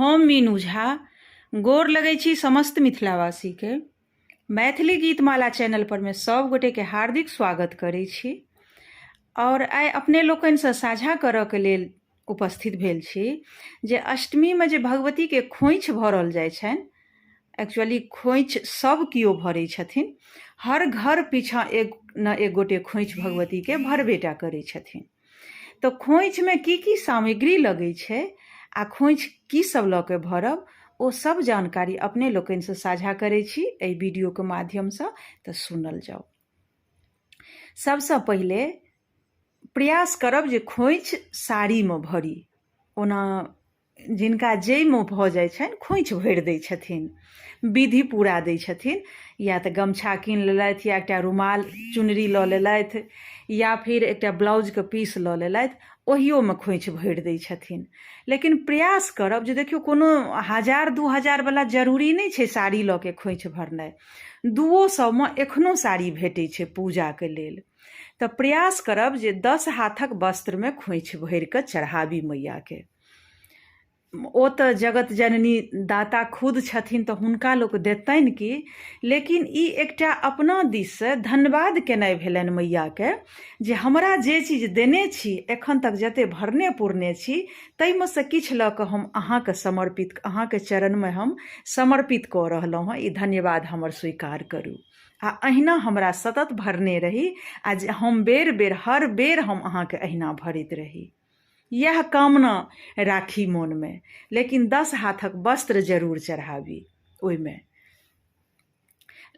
हम मीनू झा गोर लगै छी समस्त मिथिलावासीके। मैथिली गीतमाला चैनल पर मे सब गोटे के हार्दिक स्वागत करै छी और आइ अपने लोकनिसँ साझा करऽ के लेल उपस्थित भेल छी जे अष्टमीमे जे भगवतीके खोइछ भरल जाइ छनि। एक्चुअली खोइछ सब केओ भरै छथिन, हर घर पीछाँ एक न एक गोटे खोइछ भगवतीके भरबे टा करै छथिन। तऽ खोइछमे की की सामग्री लगै छै आ खोइछ की सब लऽ के भरब, ओ सब जानकारी अपने लोकनिसँ साझा करै छी एहि वीडियोके माध्यमसँ, तऽ सुनल जाउ। सबसँ पहिले प्रयास करब जे खोइछ साड़ीमे भरी। ओना जिनका जाहिमे भऽ जाइ छनि खोइछ भरि दै छथिन, विधि पूरा दै छथिन, या तऽ गमछा कीन लेलथि या एकटा रुमाल चुनरी लऽ लेलथि या फिर एकटा ब्लाउजके पीस लऽ लेलथि, ओहियोमे खोइछ भरि दै छथिन। लेकिन प्रयास करब जे देखियौ कोनो हजार दू हजारवला जरूरी नहि छै साड़ी लऽ के खोइछ भरनाइ, दूओ सएमे एखनो साड़ी भेटै छै पूजाके लेल। तऽ प्रयास करब जे 10 हाथक वस्त्रमे खोइछ भरि कऽ चढ़ाबी मैयाके। ओ तऽ जगत जननी दाता खुद छथिन, तऽ हुनका लोक देतनि की, लेकिन ई एकटा अपना दिससँ धन्यवाद केनाइ भेलनि मैयाके जे हमरा जे चीज देने छी, एखन तक जते भरने पुरने छी, ताहिमे सँ किछु लऽ कऽ हम अहाँके समर्पित, अहाँके चरणमे हम समर्पित कऽ रहलहुँ हँ, ई धन्यवाद हमर स्वीकार करू आ अहिना हमरा सतत भरने रही आ जे हम बेर बेर हर बेर हम अहाँके अहिना भरैत रही, इएह कामना राखी मोनमे। लेकिन 10 हाथक वस्त्र जरूर चढ़ाबी ओहिमे।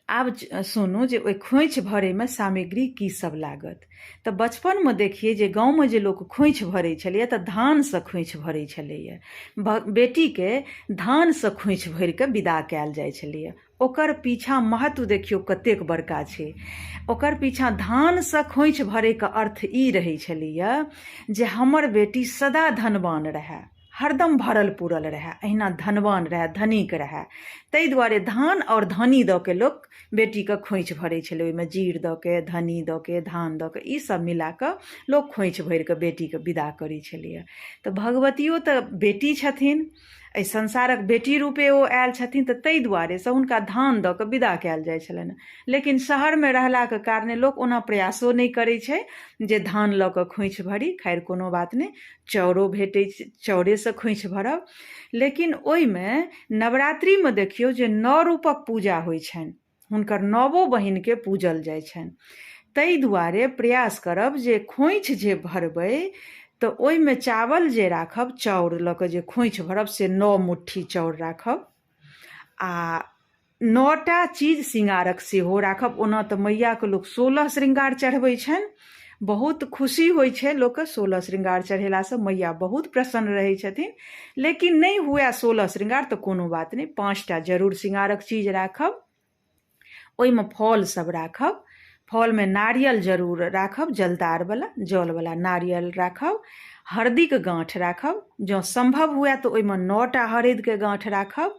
आब सुनू जे ओहि खोइछ भरैमे सामग्री की सब लागत। तऽ बचपनमे देखियै जे गाँवमे जे लोक खोइछ भरै छलैए तऽ धानसँ खोइछ भरै छलैए। बेटीके धानसँ खोइछ भरिकऽ विदा कयल जाइ छलैए। ओकर पीछाँ महत्व देखियौ कतेक बड़का छै। ओकर पीछाँ धानसँ खोइछ भरैके अर्थ ई रहै छलैए जे हमर बेटी सदा धनवान रहए, हरदम भरल पुरल रहए, अहिना धनवान रहए, धनिक रहए। ताहि दुआरे धान आओर धनी दऽ के लोक बेटीके खोइछ भरै छलै। ओहिमे जीर दऽ के, धनी दऽ के, धान दऽ के, ई सब मिला कऽ लोक खोइछ भरि कऽ बेटीके विदा करै छलैए। तऽ भगवतियो तऽ बेटी छथिन, एहि संसारक बेटी रूपे ओ आयल छथिन, तऽ ताहि दुआरेसँ हुनका धान दऽ कऽ विदा कयल जाइ छलनि। लेकिन शहरमे रहलाके कारणे लोक ओना प्रयासो नहि करै छै जे धान लऽ कऽ खोइछ भरी। खैर कोनो बात नहि, चाउरो भेटै छै, चाउरेसँ खोइछ भरब। लेकिन ओहिमे नवरात्रिमे देखियौ जे 9 रूपक पूजा होइ छनि, हुनकर नवो बहिनके पूजल जाइ छनि। ताहि दुआरे प्रयास करब जे खोइछ जे भरबै तऽ ओहिमे चावल जे राखब, चाउर लऽ कऽ जे खोइछ भरब से 9 मुट्ठी चाउर राखब आ 9टा चीज श्रृंगारक सेहो राखब। ओना तऽ मैयाके लोक 16 श्रृंगार चढ़बै छनि, बहुत खुशी होइ छै लोकके 16 श्रृंगार चढ़ेलासँ, मैया बहुत प्रसन्न रहै छथिन। लेकिन नहि हुए 16 श्रृंगार तऽ कोनो बात नहि, 5टा जरूर श्रृंगारक चीज राखब। ओहिमे फल सब राखब, फलमे नारियल जरूर राखब, जलदारवला जलवला नारियल राखब, हरदीके गाँठ राखब, जँ सम्भव हुए तऽ ओहिमे 9टा हरदिके गाँठ राखब,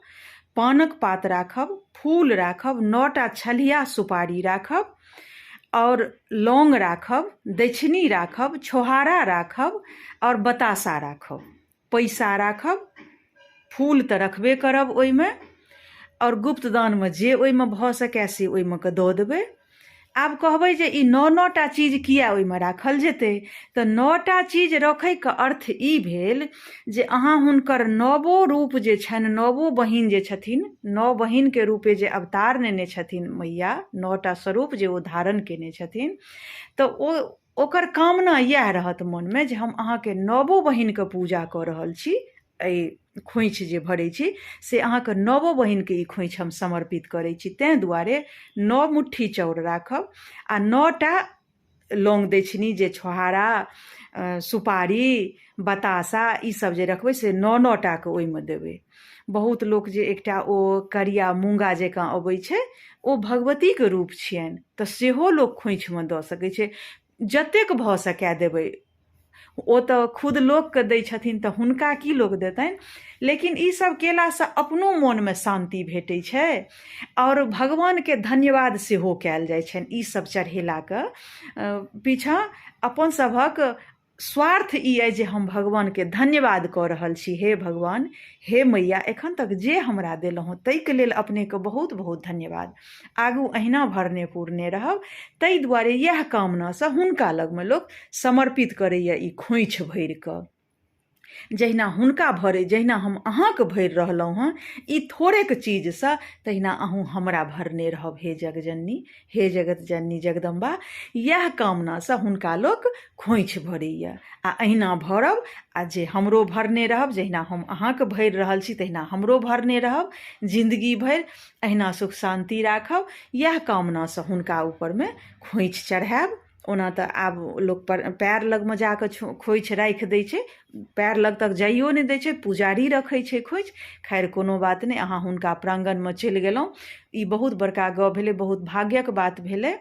पानक पात राखब, फूल राखब, 9टा छलिया सुपारी राखब और लौंग राखब, दक्षिणी राखब, छोहारा राखब और बतासा राखब, पैसा राखब, फूल तऽ रखबे करब ओहिमे और गुप्त दानमे जे ओहिमे भऽ सकै से ओहिमे कऽ दऽ देबै। आब कहबै जे ई 9 9टा चीज किया ओहिमे राखल जेतै, तऽ 9टा चीज रखैके अर्थ ई भेल जे अहाँ हुनकर नवो रूप जे छनि, नवो बहिन जे छथिन, 9 बहिनके रूपे जे अवतार नेने छथिन मैया, 9टा स्वरूप जे ओ धारण केने छथिन, तऽ ओ ओकर कामना इएह रहत मोनमे जे हम अहाँके नवो बहिनके पूजा कऽ रहल छी, एहि खोइछ जे भरै छी से अहाँके नवो बहिनके ई खोइछ हम समर्पित करै छी। ताहि दुआरे 9 मुट्ठी चाउर राखब आ 9टा लौंग दक्षिणी जे छोहारा, सुपारी, बतासा ई सब जे रखबै से 9 9टाके ओहिमे देबै। बहुत लोक जे एकटा ओ करिया मूँगा जकाँ अबै छै ओ भगवतीके रूप छियनि, तऽ सेहो लोक खोइछमे दऽ सकै छै। जतेक भऽ सकै देबै, ओ तऽ खुद लोकके दै छथिन तऽ हुनका की लोक देतनि। लेकिन ई सब केलासँ अपनो मोनमे शान्ति भेटै छै आओर भगवानके धन्यवाद सेहो कयल जाइ छनि। ई सब चढ़ेलाके पीछाँ अपन सभक स्वार्थ ई अइ जे हम भगवानके धन्यवाद कऽ रहल छी हे भगवान हे मैया एखन तक जे हमरा देलहुँ ताहिके लेल अपनेके बहुत बहुत धन्यवाद आगू अहिना भरने पुरने रहब ताहि दुआरे इएह कामनासँ हुनका लगमे लोक समर्पित करैए ई खोँइछ भरिकऽ जहिना हुनका भरै जहिना हम अहाँके भरि रहलहुँ हँ ई थोड़ेक चीजसँ तहिना अहूँ हमरा भरने रहब हे जगजननी हे जगत जननी जगदम्बा इएह कामनासँ हुनका लोक खोँइछ भरैए आ अहिना भरब आ जे हमरो भरने रहब जहिना हम अहाँके भरि रहल छी तहिना हमरो भरने रहब जिन्दगी भरि अहिना सुख शान्ति राखब इएह कामनासँ हुनका ऊपरमे खोँइछ चढ़ायब ओना तऽ आब लोक पर पएर लगमे जा कऽ खोँइछ राखि दै छै पएर लग तक जाइयो नहि दै छै पुजारी रखै छै खोँइछ खैर कोनो बात नहि अहाँ हुनका प्राङ्गणमे चलि गेलहुँ ई बहुत बड़का गप भेलै बहुत भाग्यक बात भेलै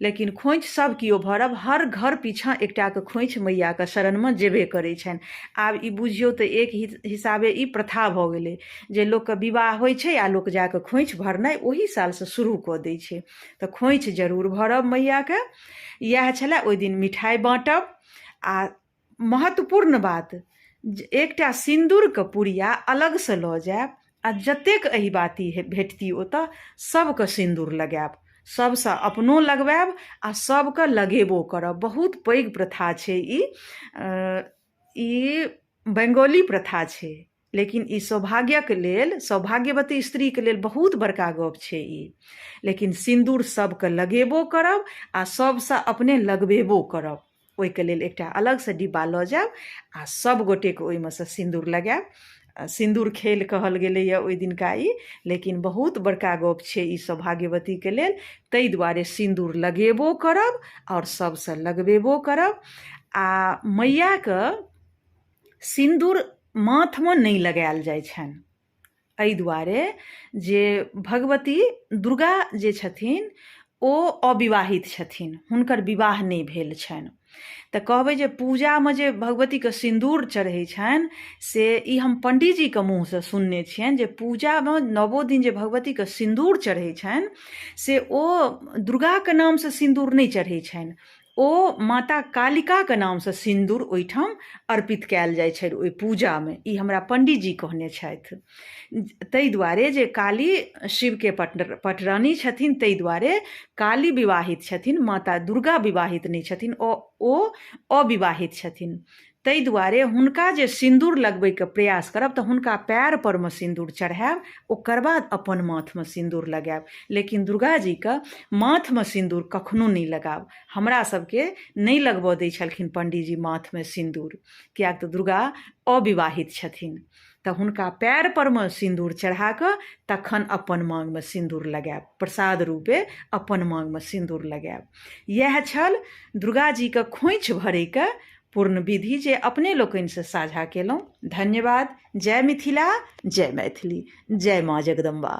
लेकिन खोँइछ सब केओ भरब हर घर पीछाँ एकटाके खोँइछ मैयाके शरणमे जेबे करै छनि आब ई बुझियौ तऽ एक हिसाबे ई प्रथा भऽ गेलै जे लोकके विवाह होइ छै आ लोक जाकऽ खोँइछ भरनाइ ओही सालसँ शुरू कऽ दै छै तऽ खोँइछ जरूर भरब मैयाके इएह छलए ओहि दिन मिठाइ बाँटब आ महत्वपूर्ण बात जे एकटा सिन्दूरके पुड़िया अलगसँ लऽ जायब आ जतेक अहिबाती भेटती ओतऽ सबके सिन्दूर लगायब सबसँ अपनो लगवायब आ सबके लगेबो करब बहुत पैघ प्रथा छै ई ई बंगाली प्रथा छै लेकिन ई सौभाग्यक लेल सौभाग्यवती स्त्रीके लेल बहुत बड़का गप छै ई लेकिन सिन्दूर सबके लगेबो करब आ सबसँ अपने लगबेबो करब ओहिके लेल एकटा अलगसँ डिब्बा लऽ जायब आ सब गोटेके ओहिमे सँ सिन्दूर लगायब सिन्दूर खेल कहल गेलैए ओहि दिनका ई लेकिन बहुत बड़का गप छै ई सौभाग्यवतीके लेल ताहि दुआरे सिन्दूर लगेबो करब आओर सबसँ लगबेबो करब आ मैयाके सिन्दूर माथमे नहि लगायल जाइ छनि एहि दुआरे जे भगवती दुर्गा जे छथिन ओ अविवाहित छथिन हुनकर विवाह नहि भेल छनि तऽ कहबै जे पूजामे जे भगवतीके सिन्दूर चढ़ै छनि से ई हम पण्डीजीके मुँहसँ सुनने छियनि जे पूजामे नवो दिन जे भगवतीके सिन्दूर चढ़ै छनि से ओ दुर्गाके नामसँ सिन्दूर नहि चढ़ै छनि ओ माता कालिकाके नामसँ सिन्दूर ओहिठाम अर्पित कयल जाइ छनि ओहि पूजामे ई हमरा पण्डीजी कहने छथि ताहि दुआरे जे काली शिवके पटरानी छथिन ताहि दुआरे काली विवाहित छथिन माता दुर्गा विवाहित नहि छथिन ओ ओ अविवाहित छथिन ताहि दुआरे हुनका जे सिन्दूर लगबैके प्रयास करब तऽ हुनका पएर परमे सिन्दूर चढ़ायब ओकर बाद अपन माथमे सिन्दूर लगायब लेकिन दुर्गाजीके माथमे सिन्दूर कखनो नहि लगायब हमरा सबके नहि लगबऽ दै छलखिन पण्डीजी माथमे सिन्दूर किएक तऽ दुर्गा अविवाहित छथिन तऽ हुनका पएर परमे सिन्दूर चढ़ा कऽ तखन अपन माँगमे सिन्दूर लगायब प्रसाद रूपे अपन माँगमे सिन्दूर लगायब इएह छल दुर्गाजीके खोँइछ भरैके पूर्ण विधि जे अपने लोकनिसँ साझा केलहुँ धन्यवाद जय मिथिला जय मैथिली जय माँ जगदम्बा।